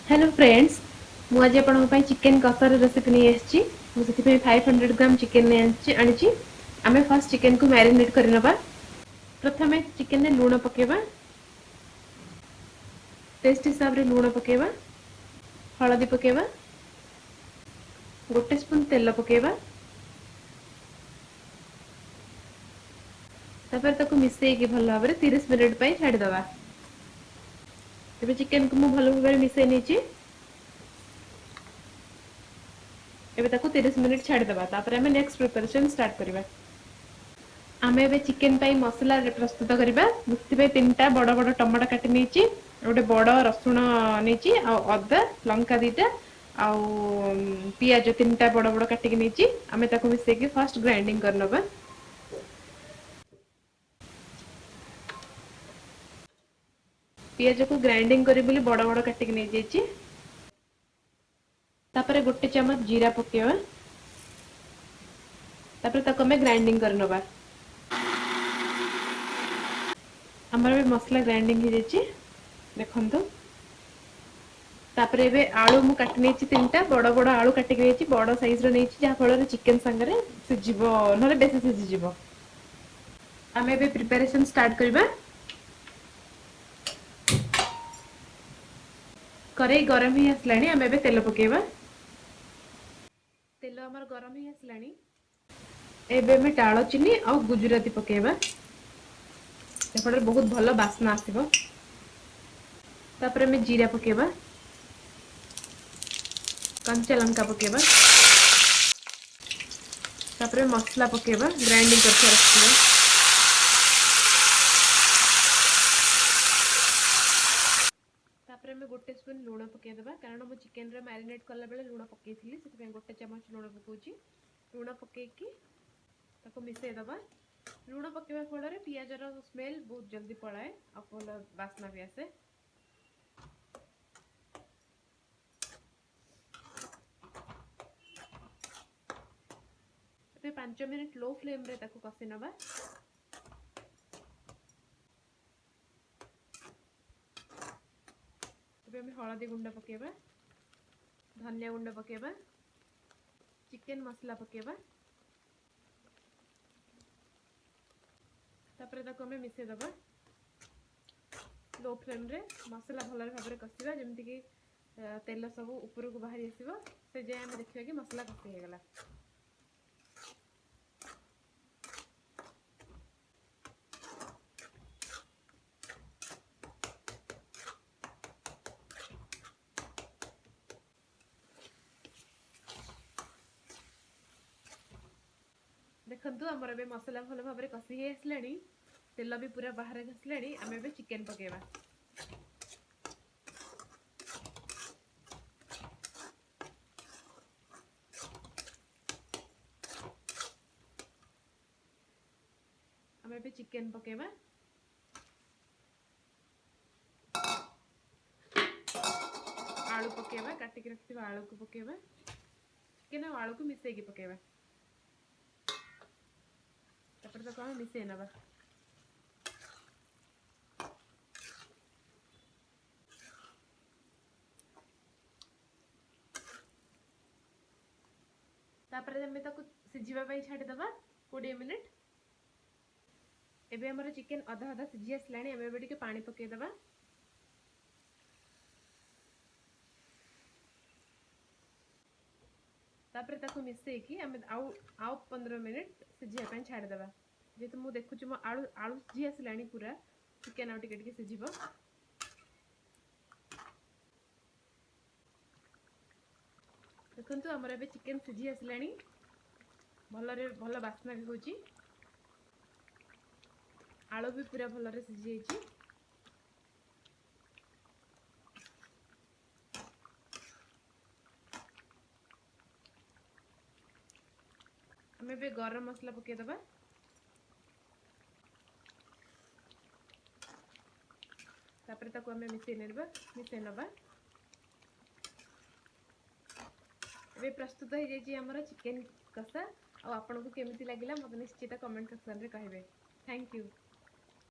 Hello friends, ମୁଁ ଆଜି ଆପଣଙ୍କ ପାଇଁ ଚିକେନ୍ କଷାର ରେସିପି ନେଇ ଆସିଛି। ମୁଁ ସେଥିପାଇଁ 500 ଗ୍ରାମ ଚିକେନ୍ ନେଇ ଆଣିଛି। ଆମେ ଫାର୍ଷ୍ଟ ଚିକେନ୍କୁ ମ୍ୟାରିନେଟ୍ କରିନେବା। ପ୍ରଥମେ ଚିକେନ୍ରେ ଲୁଣ ପକାଇବା, ଟେଷ୍ଟ ହିସାବରେ ଲୁଣ ପକାଇବା, ହଳଦୀ ପକାଇବା, 1 ସ୍ପୁନ୍ ତେଲ ପକାଇବା। ତାପରେ ତାକୁ ମିଶେଇକି ଭଲ ଭାବରେ 30 ମିନିଟ୍ ପାଇଁ ଛାଡ଼ିଦେବା। ଏବେ ଚିକେନକୁ ମୁଁ ଭଲ ଭାବରେ ମିଶେଇ ନେଇଛି। ଏବେ ତାକୁ 30 ମିନିଟ୍ ଛାଡ଼ିଦେବା। ତାପରେ ଆମେ ନେକ୍ସଟ ପ୍ରିପାରେସନ୍ ଷ୍ଟାର୍ଟ କରିବା। ଆମେ ଏବେ ଚିକେନ ପାଇଁ ମସଲା ପ୍ରସ୍ତୁତ କରିବା। ମୁଁ ସେଥିପାଇଁ 3ଟା ବଡ଼ ବଡ଼ ଟମାଟୋ କାଟି ନେଇଛି, ଗୋଟେ ବଡ଼ ରସୁଣ ନେଇଛି, ଆଉ ଅଦା ଲଙ୍କା 2ଟା, ଆଉ ପିଆଜ 3ଟା ବଡ଼ ବଡ଼ କାଟିକି ନେଇଛି। ଆମେ ତାକୁ ମିଶେଇକି ଫାର୍ଷ୍ଟ ଗ୍ରାଇଣ୍ଡିଙ୍ଗ କରିନେବା। ପିଆଜକୁ ଗ୍ରାଇଣ୍ଡିଙ୍ଗ କରି ବୋଲି ବଡ଼ ବଡ଼ କାଟିକି ନେଇଯାଇଛି। ତାପରେ 1 ଚାମଚ ଜିରା ପକେଇବା। ତାପରେ ତାକୁ ଆମେ ଗ୍ରାଇଣ୍ଡିଙ୍ଗ କରିନେବା। ଆମର ଏବେ ମସଲା ଗ୍ରାଇଣ୍ଡିଙ୍ଗ ହେଇଯାଇଛି, ଦେଖନ୍ତୁ। ତାପରେ ଏବେ ଆଳୁ ମୁଁ କାଟି ନେଇଛି, 3ଟା ବଡ଼ ବଡ଼ ଆଳୁ କାଟିକି ନେଇଛି, ବଡ଼ ସାଇଜ୍ର ନେଇଛି, ଯାହାଫଳରେ ଚିକେନ ସାଙ୍ଗରେ ସିଝିବ, ନହେଲେ ବେଶୀ ସିଝିଯିବ। ଆମେ ଏବେ ପ୍ରିପାରେସନ୍ ଷ୍ଟାର୍ଟ କରିବା। କରେଇ ଗରମ ହେଇ ଆସିଲାଣି, ଆମେ ଏବେ ତେଲ ପକେଇବା। ତେଲ ଆମର ଗରମ ହେଇ ଆସିଲାଣି। ଏବେ ଆମେ ଡାଳଚିନି ଆଉ ଗୁଜୁରାତି ପକେଇବା, ଏପଟରେ ବହୁତ ଭଲ ବାସ୍ନା ଆସିବ। ତାପରେ ଆମେ ଜିରା ପକେଇବା, କଞ୍ଚା ଲଙ୍କା ପକେଇବା, ତାପରେ ମସଲା ପକେଇବା ଗ୍ରାଇଣ୍ଡିଙ୍ଗ କରିକି ରଖିଥିବା। ତାପରେ ଆମେ 1 ସ୍ପୁନ୍ ଲୁଣ ପକେଇଦେବା, କାରଣ ମୁଁ ଚିକେନରେ ମ୍ୟାରିନେଟ୍ କଲାବେଳେ ଲୁଣ ପକେଇଥିଲି, ସେଥିପାଇଁ 1 ଚାମଚ ଲୁଣ ପକାଉଛି। ଲୁଣ ପକେଇକି ତାକୁ ମିଶାଇଦେବା। ଲୁଣ ପକାଇବା ଫଳରେ ପିଆଜର ସ୍ମେଲ୍ ବହୁତ ଜଲ୍ଦି ପଳାଏ ଆଉ ଭଲ ବାସ୍ନା ବି ଆସେ। ଏବେ 5 ମିନିଟ୍ ଲୋ ଫ୍ଲେମ୍ରେ ତାକୁ କଷି ନେବା। ଏବେ ଆମେ ହଳଦୀ ଗୁଣ୍ଡ ପକାଇବା, ଧନିଆ ଗୁଣ୍ଡ ପକାଇବା, ଚିକେନ୍ ମସଲା ପକାଇବା। ତାପରେ ତାକୁ ଆମେ ମିଶାଇଦେବା। ଲୋ ଫ୍ଲେମ୍ରେ ମସଲା ଭଲରେ ଭାବରେ କଷିବା, ଯେମିତିକି ତେଲ ସବୁ ଉପରକୁ ବାହାରି ଆସିବ। ସେ ଯାଏଁ ଆମେ ଦେଖିବା କି ମସଲା କଷି ହେଇଗଲା। ଦେଖନ୍ତୁ, ଆମର ଏବେ ମସଲା ଭଲ ଭାବରେ କଷି ହେଇ ଆସିଲାଣି, ତେଲ ବି ପୁରା ବାହାରେ ଆସିଲାଣି। ଆମେ ଏବେ ଚିକେନ୍ ପକାଇବା। ଆମେ ଏବେ ଚିକେନ୍ ପକାଇବା। ଆଳୁ ପକାଇବା, କାଟିକି ରଖିଥିବା ଆଳୁକୁ ପକାଇବା। ଚିକେନ୍ ଆଉ ଆଳୁକୁ ମିଶେଇକି ପକାଇବା। ତାପରେ ତାକୁ ଆମେ ମିଶେଇ ନେବା। ତାପରେ ଆମେ ତାକୁ ସିଝିବା ପାଇଁ ଛାଡ଼ିଦେବା 20 ମିନିଟ୍। ଏବେ ଆମର ଚିକେନ୍ ଅଧା ଅଧା ସିଝି ଆସିଲାଣି। ଆମେ ଏବେ ଟିକେ ପାଣି ପକାଇଦେବା। ତାପରେ ତାକୁ ମିଶେଇକି ଆମେ ଆଉ 15 ମିନିଟ୍ ସିଝିବା ପାଇଁ ଛାଡ଼ିଦେବା। ଯେହେତୁ ମୁଁ ଦେଖୁଛି ମୋ ଆଳୁ ସିଝି ଆସିଲାଣି ପୁରା, ଚିକେନ୍ ଆଉ ଟିକେ ଟିକେ ସିଝିବ। ଦେଖନ୍ତୁ, ଆମର ଏବେ ଚିକେନ୍ ସିଝି ଆସିଲାଣି, ଭଲରେ ଭଲ ବାସ୍ନା ବି ହେଉଛି, ଆଳୁ ବି ପୁରା ଭଲରେ ସିଝି ଯାଇଛି। ଆମେ ଏବେ ଗରମ ମସଲା ପକାଇଦେବା। ତାପରେ ତାକୁ ଆମେ ମିଶେଇ ନେବା। ଏବେ ପ୍ରସ୍ତୁତ ହେଇଯାଇଛି ଆମର ଚିକେନ୍ କଷା। ଆଉ ଆପଣଙ୍କୁ କେମିତି ଲାଗିଲା ମୋତେ ନିଶ୍ଚିତ କମେଣ୍ଟ ସେକ୍ସନରେ କହିବେ। Thank you.